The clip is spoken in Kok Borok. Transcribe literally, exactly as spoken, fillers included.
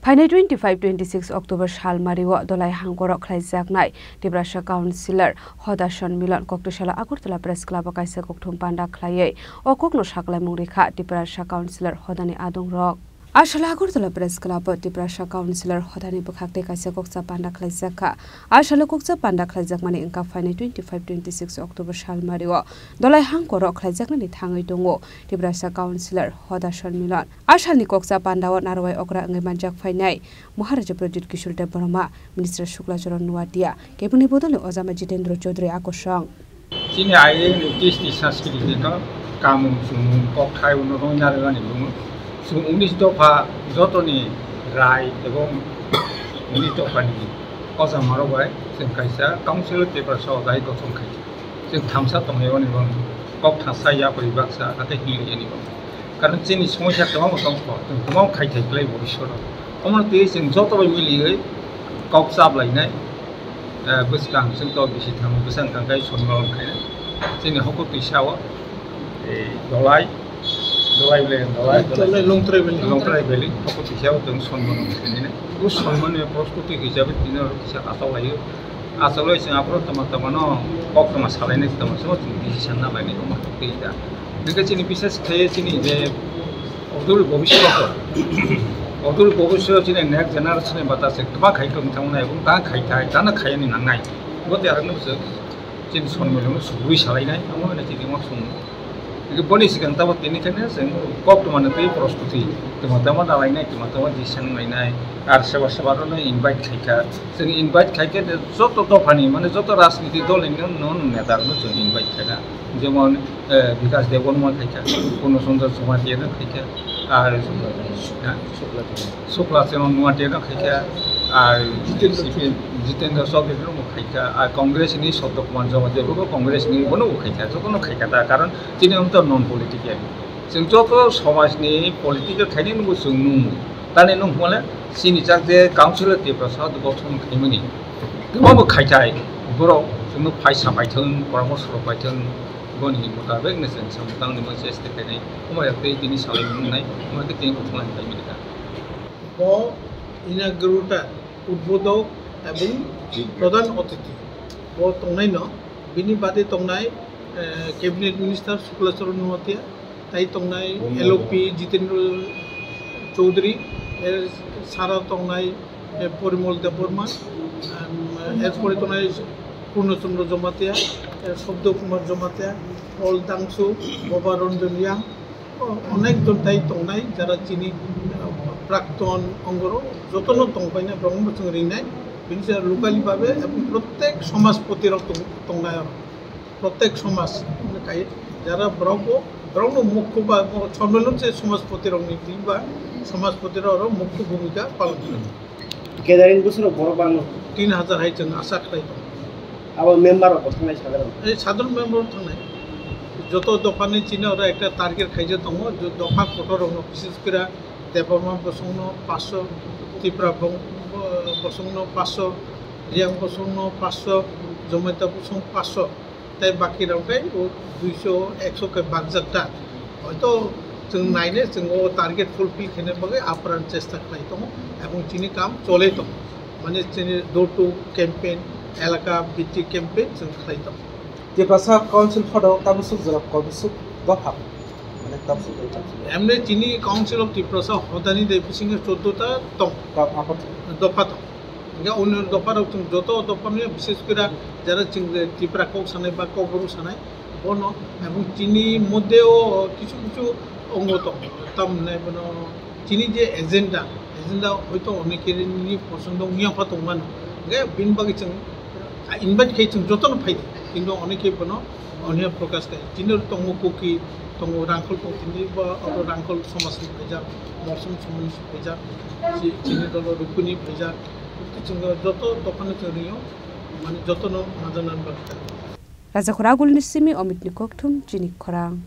Phainai twenty-five twenty-six October salmario Dolai hangkorok khlaijaknai Tiprasa Councillor Hoda Sonmilon koktwsalo Agartala Press Club o kaisa kokthum panda khlaiwi o kokno saklaimung rikha Tiprasa Councillor Hodani adongrok. Aswk Agartala Press Club o Tiprasa Councillor Hodani bwkhak tei kaisa koksa panda khlaijakha. Aswk koksa panda khlaijakmani wngkha phainai twenty-five twenty-six October salmario Dolai hangkorok khlaijaknani thangwi tongo Tiprasa Councillor Hoda Sonmilon. Asalni koksa pandao narwai okra wngwi manjak phainai Maharaja Pradyut Kishore Debbarma, Minister Shukla Charan Noatia, kebengni bodolni ojama Jitendra Chaudhary akosong. Chini aini T S T Sanskrit no kamung chumung kokthai uno rwngna rwmani bungo. Chwng unis dopha jotoni rai ebong unis dophani ojama rok bai chwng kaisa council tei prasa odai gothon khai. Chwng thamsa tonglaimani bo kok thansa yapri baksa hake hinwi yani bo. Karon chini somosya kwbangma tongkho, chwng kwbangma khaithai kwlai bo Iswaro. Omono twi chwng joto bai miliwi kok chaplainai, eh, bwskang chwng to bisi thangwi bwsang kangkhai sonmol khainai. Chini hoko twisao, eh, Dolai, Dolai le, Dolai, Dolai, Longtrai Valley. Longtrai Valley, hoko twisao chwng sonmol khainai. O sonmolni prostuti hisabe tini oro kisa achalaio. Achalo chwng aphuru tama tama no kok tama salainai tama se chwng decision na lainai tongma tei da. Hingke chini bises khe chini je odul bobiswt odul bobiswt chini next generation ni bata se tama khai tong thang nai, ta khai thai, ta na khai ni nang nai. Bo te arang no se chini sonmol no sugui salainai, amo na chini mak sung. Hingke boni sikang tamo tini khe chwng kok tuma ni twi prostuti, tuma tamo nalainai, tuma tamo jisang lainai, ar seba seba rok no invite khaikha. Chwng invite khaikhe joto dophani, mane joto rajniti dol ni no, no neta rok no chwng invite khaikha. Jemon, eh, Bikas Debbarma khaikha, Purno Chandra Jamatia no khaikha, ar, ha? Shukla Charan Noatia no khaikha, ar Jitendra Chaudhary no khaikha, ar Congress ni Satya Kumar Jamatia bo Congress ni bono bo khaikha, jotono khaikha ta, karon chini amto non political. Chwng joto somaj ni political khainai nungbo chwng nung. Tani nung hwnle chini jak je council Tiprasa gothon khaimani. Kwbangbo khaikhai borok chwngno phaisa paithwng, poramorsho rok paithwng, boni mutabek no chwng samung tangni mungsa este khainai. Omo ya tei tini salai nungnai, omo khe tini kothoma khaimani kha. Bo inaugural udbodhok ebong pradhan atithi bo tongnaino, bini bade tongnai, eh, cabinet minister Shukla Charan Noatia, tai tongnai L O P Jitendra Chaudhary, er sara tongnai, eh, Porimol Debbarma, em, er pore tongnai Purno Chandra Jamatia, eh, Satya Kumar Jamatia, Paul Dangsu, Boba Ranjan Reang, O-, onek jon tai tongnai, jara chini, uh, prakton ongoro jotono tongpaina, borokno chwng ringnai. Bini sara locally babe ebong prottek somajpoti rok tong-, tongnai oro. Prottek somaj, kai, jara borok bo, borokno mukhu ba, bo, sonmilon se somajpoti rokni, ba, somajpoti rok oro mukhu bhumika palon khlai. Gathering bwswk borok bangma? Tin hazar hai chwng asa khlai tongo. Abo member rok bo thangnai sadharon? Ei sadharon member rok thangnai. Joto dophani chini oro ekta target khaijak tongo, jo-, dopha kotor rokno, bises kore Debbarma bosongno paanch sho, Tipra bong-, bo-, bosongno paanch sho, Reang bosongno paanch sho, Jamatia bosong paanch sho. Tai baki rok khe o duiso, ekso khe bakjak ta. Hoito chwng naine chwng o target fulfill khaina bagwi apran chesta khlai tongo, ebong chini kam cholai tongo. Mane chini door to campaign, elaka bhitti campaign chwng khlai tongo. Tiprasa Council photo tabuk swk jora kobiswk dopha, mane tabuk swk dopha. Emne chini Council of Tiprasa hodani de bisingo choddo ta tong. Ka-, apa? Dopha tong. Hingke onyo dopha rok chwng joto dopha no, bises kore jara chwng je Tripura kok sanai ba Kokborok sanai, bono, ebong chini moddhe o kichu kichu ongo tongo, tamni hwnai bono chini je agenda, agenda hoito onekeni posondo wngya pha tongmano, hingke bini bagwi chwng invite khai chwng jotono phai di, kintu oneke bono oniya prokash khai. Chini tongo Kuki, tongo Rangkhol tong, chini bo abo Rangkhol somajni phaijak, Morsong somajni phaijak, chi-, chini dolo Rukuni phaijak. Chwng joto dophano chwng ringyo, mane jotono majanani bagwi. Rajakhor Agulni simi Omitni kokthum chini khorang.